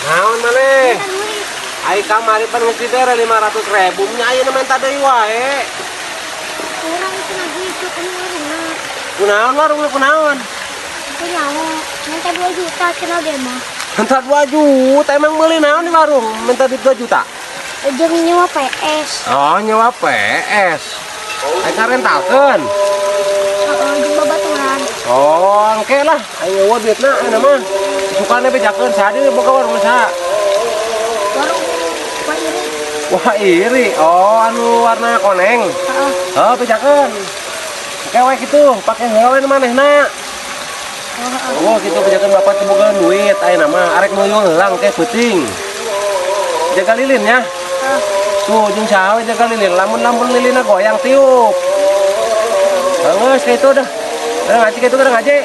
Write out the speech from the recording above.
Naon maneh? Minta duit. Ai kamari pan geus dibere 500 ribu, nya ayeuna minta deui wae. Kurang cenah gitu kan warungna. Kunaon warungna, kunaon? Teu nyaho, minta 2 juta cenah ge mah. Minta 2 juta, emang beli naon di warung? Minta duit 2 juta? Jeung nyewa PS. Oh, nyewa PS. Ai karentalkeun. Heeh, jeung babaturan. Oh, engke lah. Ayo euweuh duitna ayeuna mah. Sukane bejakeun saha deui boga warung, saha? Warung Wah Iri. Wah Iri. Oh, anu warna koneng. Heeh. Oh, bejakeun. Engke we kitu, pake heula we nu manehna. Oh, heeh. Oh, gitu bejakeun, bapak teu boga duit ayeuna mah, arek nuyul heula engke peuting. Jaga lilin ya. Heeh. Tuh, jeung saha we jaga lilin. Lamun-lamun lilinna goyang, tiup. Geus kitu dah. Udah ngaji kitu, udah ngaji.